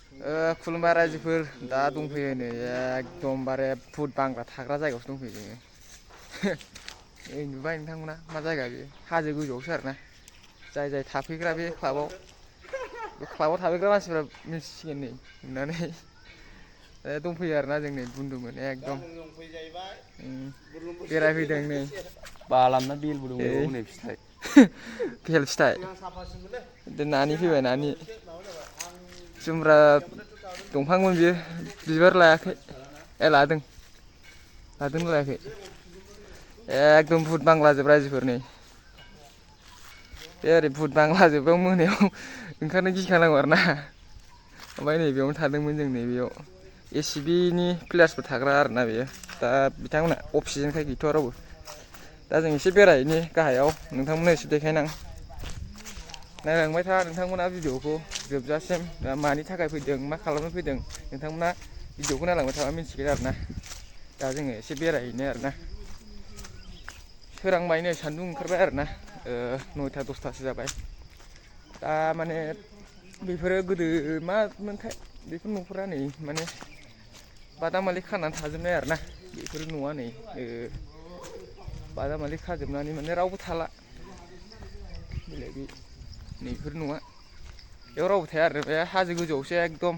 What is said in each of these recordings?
खुलुमबाय रायजोफोर दा दंफैयो नै एकदमबारे भुट बांग्ला थाग्रा जायगायावसो दंफैयो जोङो नुबाय नोंथांमोना मा जायगा बे हाजो गोजौआवसो आरोना जाय थाफैग्रा बे क्लाबाव थाफैग्रा मानसिफ्रा मिथिसिगोन नै नुनानै दंफैयो आरोना जों नै बुन्दुमोन एकदम बेरायफैदों नै बालामना बेलबो दं हनै फिथाइ बेल फिथाइ नानि फैबाय नानि जुमब्रा दंफांमोन बियो बिबार लायाखै लादों लायाखै एकदम भुट बांलाजोब रायजोफोर नै बे ओरै भुट बांलाजोबाव मोनायाव ओंखारनो गिखानांगौ आरोना ओमफ्राय नैबेयावनो थादोंमोन जों नैबेयाव एसिबिनि प्लेयार्सफोर थाग्रा आरोना बेयो दा बिथांमोना अफसिजेनखाय गैथ'आ रावबो दा जों एसे बेरायहैनि गाहायाव नोंथांमोननो एसे देखायनां नायलांबाय था नोंथांमोना भिडिअखौ जोबजासिम मानि थाखाय फैदों मा खालामनो फैदों नोंथांमोना भिडिअखौ नायलांबाय थाबा मिथिगोन आरोना दा जोङो एसे बेरायहैनो आरोना सोरांबाय नै सान्दुं ओंखारबाय आरोना 9ता 10तासो जाबाय दा माने बेफोरो गोदो मामोनथाय बेफोर न'फोरा नै माने बादामालि खानानै थाजोबनाय आरोना बेफोर न'आ नै बादामालि खाजोबनानै माने रावबो थाला नैफोर न'आ बेयाव रावबो थाया आरो बे हाजो गोजौआवसो एकदम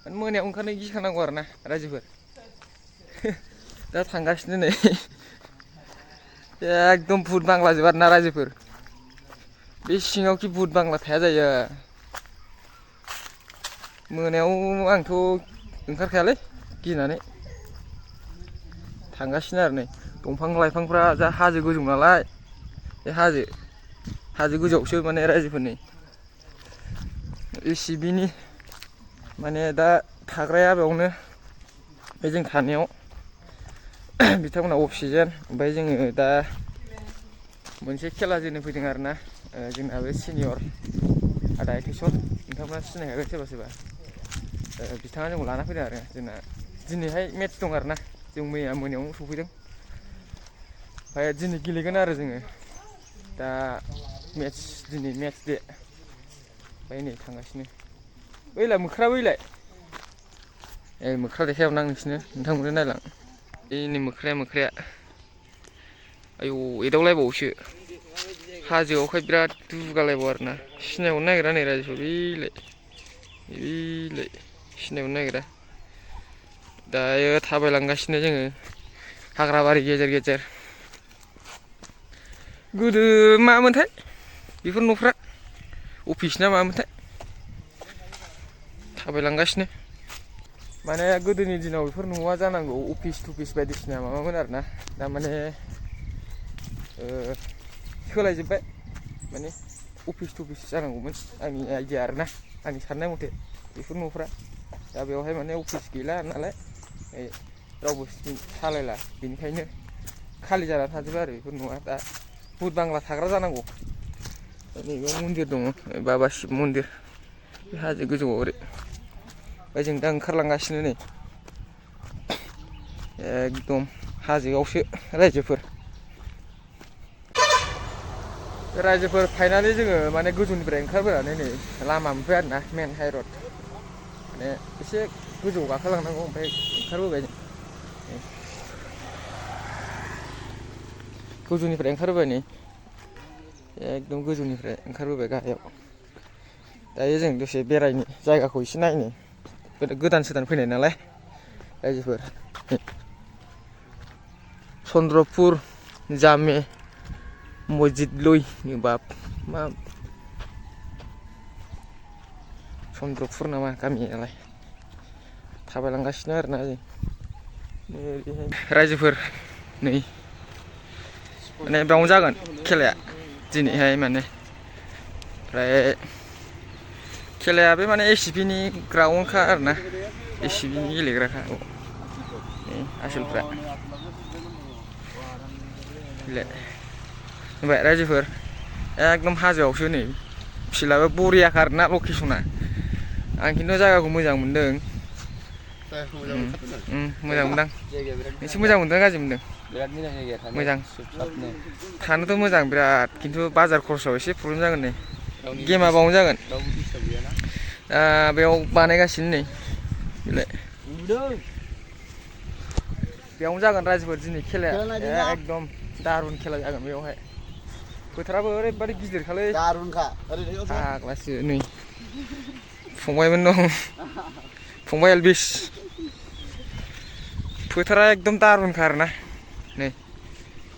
माने मोनायाव ओंखारनो गिखानांगौ आरोना रायजोफोर दा थांगासिनो नै एकदम भुट बांलाजोब आरोना रायजोफोर बे सिङावखि भुट बांला थाया जायो मोनायाव आंथ' ओंखारखायालै गिनानै थांगासिनो आरो नै दंफां लाइफांफ्रा जा हाजो गोजौ नालाय बे हाजो गोजौआवसो माने रायजोफोरनि एसिबिनि माने दा थाग्राया बेयावनो बे जों थानायाव बिथांमोना अक्सिजेन ओमफ्राय जोङो दा मोनसे खेला जोनो फैदों आरोना जोंना बे सिनियर आदा एथेसन नोंथांमोना सिनायखागोन सोरबा सोरबा बिथाङा जोंखौ लाना फैदों आरो जोंना दिनैहाय मेट्स दं आरोना जों मैया मोनायावनो सफैदों ओमफ्राय दिनै गेलेगोन आरो जोङो दा दिनै मेट्स दे ओमफ्राय नै थांगासिनो बैलाय मोख्रा बैलाय मोख्रा देखायहरनां नोंथांमोननो नायलां नै मोख्राया आयौ एदावलायबावोसो हाजोआवखाय बिराद दुगालायबाव आरोना सिनायहरनो नागिरा नै रायजोफोर बैलाय सिनायहरनो नागिरा दायो थाबायलांगासिनो जोङो हाग्राबारि गेजेर गोदो मामोनथाय बेफोर न'फ्रा अफिस ना मामोनथाय थाबायलांगासिनो माने गोदोनि दिनाव बेफोर न'आ जानांगौ अफिस थुफिस बायदिसिना माबामोन आरोना दा माने सोलायजोब्बाय माने अफिस थुफिस जानांगौमोन आंनि आइडिया आरोना आंनि साननाय मथे बेफोर न'फ्रा दा बेवहाय माने अफिस गैला नालाय रावबो सालायला बेनिखायनो खालि जानानै थाजोबो आरो बेफोर न'आ दा भुट बांला थाग्रा जानांगौ नैबेयाव मन्दिर दङ बाबा शिब मन्दिर बे हाजो गोजौआव ओरै ओमफ्राय जों दा ओंखारलांगासिनो नै एकदम हाजोआवसो रायजोफोर फाइनालि जोङो माने गोजौनिफ्राय ओंखारबोनानै नै लामा मोनफैबाय आरोना मेन हाइरड माने एसे गोजौ गाखोलांनांगौ ओमफ्राय ओंखारबोबाय जों गोजौनिफ्राय ओंखारबोबाय नै एकदम गोजौनिफ्राय ओंखारबोबाय गाहायाव दायो जों दसे बेरायनो जायगाखौ एसे नायनो गोदान फैनाय नालाय रायजोफोर चन्द्रपुर जामे मस्जिद लुइ बाब मा चन्द्रपुर नामा गामियालाय थाबायलांगासिनो आरोना जों रायजोफोर नै माने बेयावनो जागोन खेलाया दिनैहाय माने ओमफ्राय खेलाया बे माने एसिबिनि ग्राउन्डखा आरोना एसिबिनि गेलेग्राखा आसोलफ्रा होनबाय रायजोफोर एकदम हाजोआवसो नै फिल्डआबो बरियाखा आरोना लकेसना आं खिन्थु जायगाखौ मोजां मोनदों मोजां मोनदां एसे मोजां मोनदों गाज्रि मोनदों बिराद मोजां जायगाया मोजां सिबसाबनो थानोथ' मोजां बिराद खिन्थु बाजार खरसाव एसे प्रब्लेम जागोन नै गेमा बावनो जागोन बेयाव बानायगासिनो नै बेलाय बेयावनो जागोन रायजोफोर दिनै खेलाया एकदम दारुन खेला जागोन बेयावहाय फोथाराबो ओरैबायदि गिदिरखालै दारुनखा फाग्लासो नै फंबायमोन दं फंबाय एलबिस फोथारा एकदम दारुनखा आरोना नै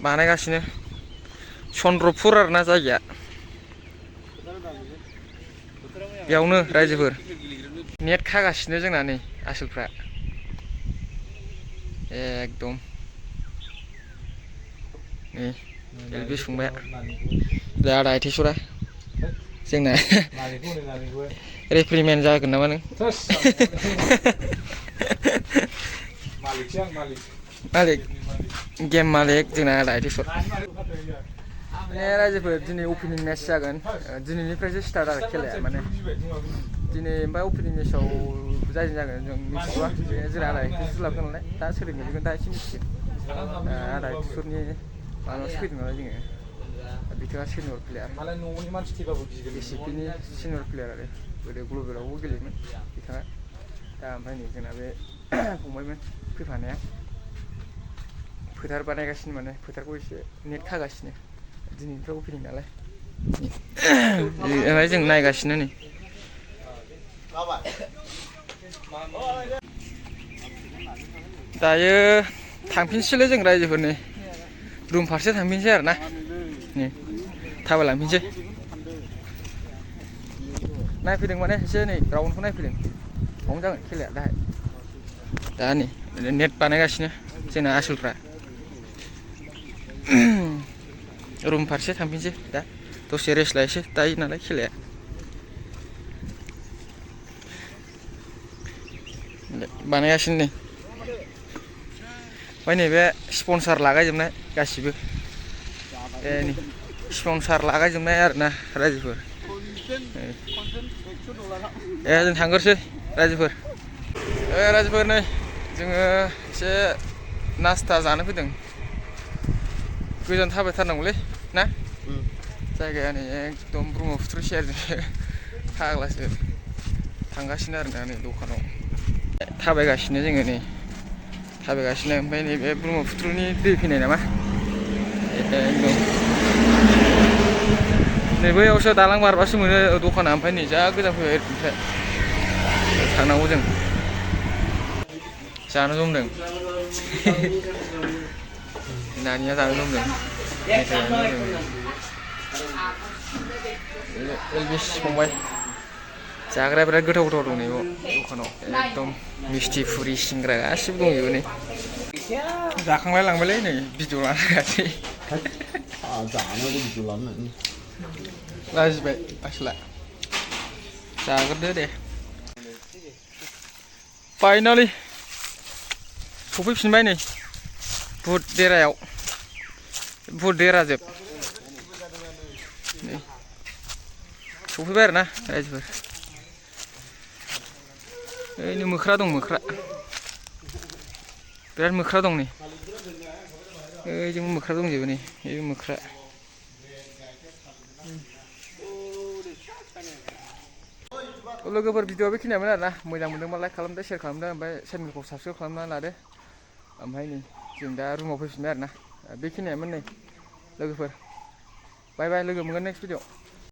बानायगासिनो चन्द्रपुर आरोना जायगाया बेयावनो रायजोफोर नेट खागासिनो जोंना नै आसोलफ्रा एकदम नै एलबिस फंबाया दा आदा आइथेसरा जोंना रेफ्रिमेन जागोन नामा नों मालिक गेम मालिक जोंना आदा आइथेसर रायजोफोर दिनै अपेनिं मेच जागोन दिनैनिफ्रायसो स्टार्ट आरो खेलाया माने दिनै ओमफ्राय अपेनिं मेचआव जायजों जागोन जों मिथिथ'वा जोंना आदा आइथेसर लाबोगोन नालाय दा सोर गेलेगोन दा एसे मिथिगोन आदा आइथेसरनि माबायावसो फैदों नालाय जोङो बिथाङा सिनियर प्लेयार एसिपिनि सिनियर प्लेयार आरो गोदो ग्लबेलावबो गेलेयोमोन बिथाङा दा ओमफ्राय नै जोंना बे फंबायमोन फैफानाया फोथार बानायगासिनो माने फोथारखौ एसे नेट खागासिनो दिनैनिफ्राय अपेनिं नालाय ओमफ्राय जों नायगासिनो नै दायो थांफिनसैलै जों रायजोफोरनि रुम फारसे थांफिनसै आरो ना नै थाबायलांफिनसै नायफैदों माने एसे नै ग्राउन्डखौ नायफैदों बावनो जागोन खेलाया दाहाय दा नै नेट बानायगासिनो जोंना आसोलफ्रा रुम फारसे थांफिनसै दा दसे रेस्ट लायसै दायो नालाय खेलाया बानायगासिनो नै ओमफ्राय नैबे स्पन्सार लागायजोबनाय गासिबो नै स्पन्सार लागायजोबनाय आरोना रायजोफोर जों थांग्रोसै रायजोफोर रायजोफोर नै जोङो एसे नास्ता जानो फैदों गोजान थाबायथारनांगौलै ना जायगाया नै एकदम ब्रह्मपुत्र सेरजोंसो फाग्लासो थांगासिनो आरोना नै दखानाव थाबायगासिनो जोङो नै थाबायगासिनो ओमफ्राय नैबे ब्रह्मपुत्रनि दै फैनाय नामा एकदम नै बैयावसो दालां बारबासो मोनो दखाना ओमफ्राय नै जा गोजान फैबाय ओरैनिफ्राय थांनांगौ जों जानो जमदों नानिया जानो जमदों एलबिस फंबाय जाग्राया बिराद गोथाव गोथाव दं नैबाव दखानाव एकदम मिस्थि फुरि सिंग्रा गासिबो दंजोबो नै जाखांबाय लांबायलै नै भिडिअ लानो गासै लाजिबाय आसोला जाग्रोदो दे फाइनालि सफैफिनबाय नै बुट देरायाव बुट देराजोब नै सफैबाय आरोना रायजोफोर ओरैनो मोख्रा दं मोख्रा बिराद मोख्रा दं नै ओइजों मोख्रा दंजोबो नै बे मोख्रा लोगोफोर भिडिअआ बेखिनियामोन आरोना मोजां मोनदोंबा लाइक खालामदो शेयार खालामदो ओमफ्राय चेनेलखौ साबस्क्राइब खालामना लादो ओमफ्राय नै जों दा रुमाव फैफिनबाय आरोना बेखिनियामोन नै लोगोफोर बाय बाय लोगो मोनगोन नेक्स्ट भिडिअ